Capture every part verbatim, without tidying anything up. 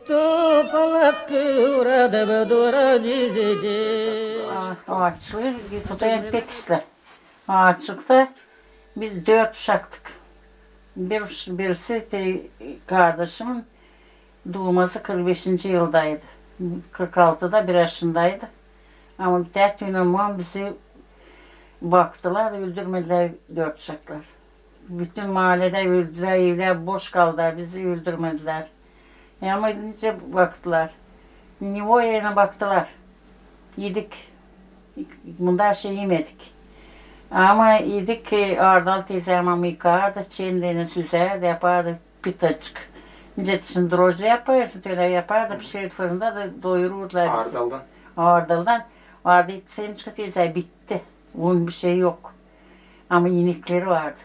Topalak kıvradı bu dora dizidi. Aa, aaçlıı tutayım pek islää. Aaçlıkta biz dört uşaktık. Bir, birisi te, kardaşımın duuması kırk beşinci yıldaydı. Kırk altıda bir yaşındaydı. Ama bir tane tüünü bizi baktılar, öldürmedilär dört uşaklar. Bütün mahalledä öldülär, evlär boş kaldı, bizi öldürmedilär. E, ama nicä baktılar. Ne o yana baktılar. Yedik. Bunda şey imedik. Ama yedik, e, Ardal teyzä ama yıkardı, çendeni süzärdi, yapardı pitaçık. Nicä şindi drojji yapêrsın, ölä yapardı, pişirirdi fırında da doyururdular bizi. Ardaldan. Ardaldan. Vardı sen çıkıp teyzä, bitti. Un bir şey yok. Ama inekleri vardı.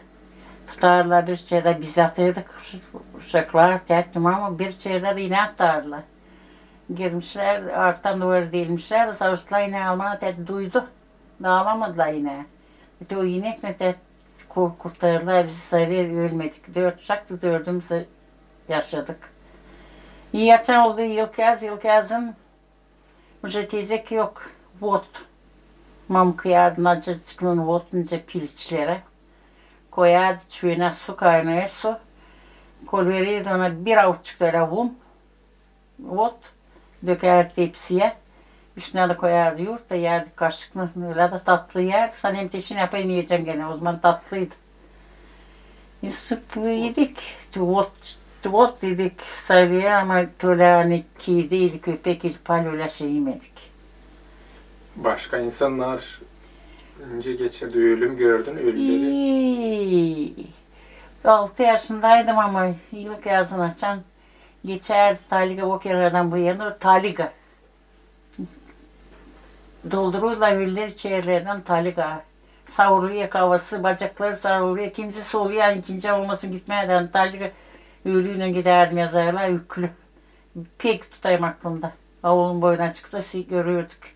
Tutardılar bir çerdä, biz atêrdık uşaklar, tek ama bir çerdä dä inää tutardılar. Girmişlär, arkadan duvarı delmişlär, savaştılar inää almaa, tek duydu. Da alamadılar inää. Te o ineknä tek ku-, kurtardılar bizi, saalık ölmedik. Dört uşaktık, dördümüz dä yaşadık. İi açan oldu, yılkyaz, yılkyazın Uje tezek yok. Vot. Mam kıyardı nacıcıklan vot nicä piliçlerä. Koyardı çüvenä su, kaynaya su. Kol verirdi ona bir avuççuk ölä un. Vot. Dökärdi tepsiyä. Üstünä dä koyardı yurta, erdi kaşıklan. Ölä dä tatlı erdi. Sansın hem te şindi yapayım, iyecäm genä. Ozaman tatlıydı. Biz yedik, vot, vot yedik, saalığa, ama ölä ani kedi ili köpek ili pal ölä şey imedik. Başka insannar nicä geçärdi, ölüm gördün, ölüleri? İi, altı yaşındaydım, ama yılkyazın açan geçärdi taliga, o kenardan bu yana taliga. Doldururlar ölüleri içerlerdän taliga. Savruluyor kafası, bacakları savruluyor. İkincisi oluyor, ani ikinci olmasın, gitmää dä taliga ölüylän gidärdi mezarlığa, üklü. Pek tutayım aklımda. Avulun boyuna çıkıp da görürdük.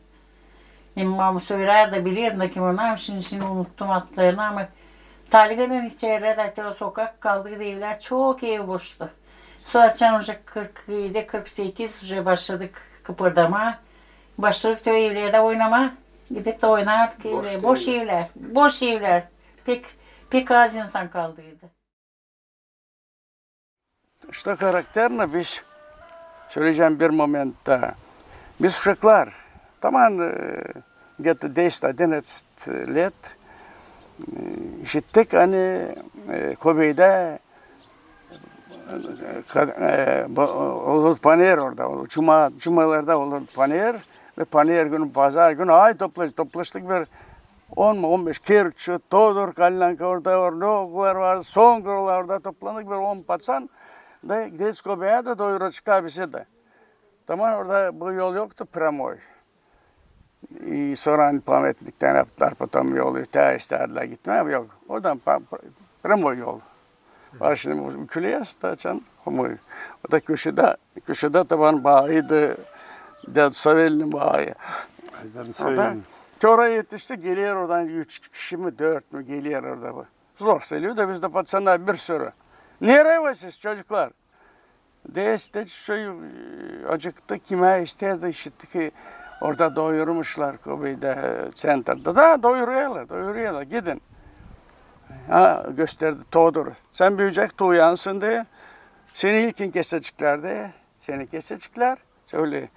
Hem mamı söylär dä, bilirdim da kim onnar, şindi, şindi unuttum adlarını, ama taliganın içerleri dä, te o sokak kaldıydı, evlär, çok ev boştu. Su açan uje kırk edi, kırk sekiz uje başladık kıpırdamaa. Başladık te o evlerdä oynamaa. Gidip dä oynardık evlerdä. Boş evlär, boş evlär. Pek, pek az insan kaldıydı. Что характерно, biz, söleyecäm bir moment taa. Biz uşaklar, taman, e, где-то десять-одиннадцать лет, e, işittik, ani, e, Kobeydä, e, ka-, e, bu, olur panir orada, olur, cuma, cumalarda olur panir ve panir günü, pazar günü, ay topla-, toplaştık bir on mu, on beş, kırk şu Todur Kalnanka orada var, Nogular vardı, Songurlar orada toplandık, bir on patsan da gideriz Kobeyä da doyuraceklar bizi dä. Taman orada bu yol yoktu, прямой. İi, sora ani pametniktän yaptılar potom yolu, taa istärdilär gitmää, yok. Oradan pa-, pa-, прямой yol. Var şindi bu küleyä, taçan, o da köşedä, köşedä taman baaydı, Dädu Savelinin baayı. Aydarın Savelinin. Te oraya etişti, geler oradan üç kişi mi, dört mü geler orada bu. Zor söleer da biz dä patsannar bir sürü. Nereyi var siz, çocuklar? Deer, işte, şey, acıktık, imää isteeriz da işittik ki orada doyurmuşlar Kobeydä, e, ţentrada. Da, doyurêrlar, doyurêrlar, gidin. Ha, gösterdi Toduru. Sän büüyecek, te uyansın, deer. Seni ilkin keseceklär, deer. Seni keseceklär. Söyle.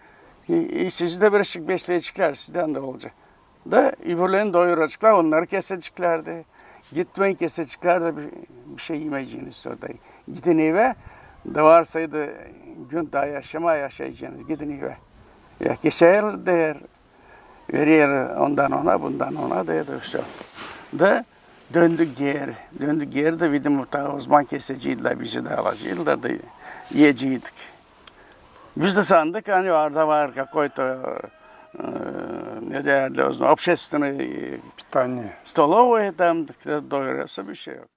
E, e, sizi dä birazcık besleyeceklär, sizdän dä olacek. Da öbürlerini doyuraceklar, onnarı keseceklär dä. Gitmeyin, keseceklär dä, bir, bir şey imeyeceniz orada. Gidin evä, da varsaydı gün taa yaşamaa, yaşayacenız. Gidin evä. Ya keser, deer, verer ondan ona, bundan ona, deer, da всё. Da döndük geeri. Döndük geeri da, vidim, taa ozaman keseceydilär, bizi dä alaceydılar da iyeceydik. Biz dä sandık, ani orada var какой-то, e, ne deerlär ozaman, общественный питание, столовая, там doyurêrsın, bir şey yok.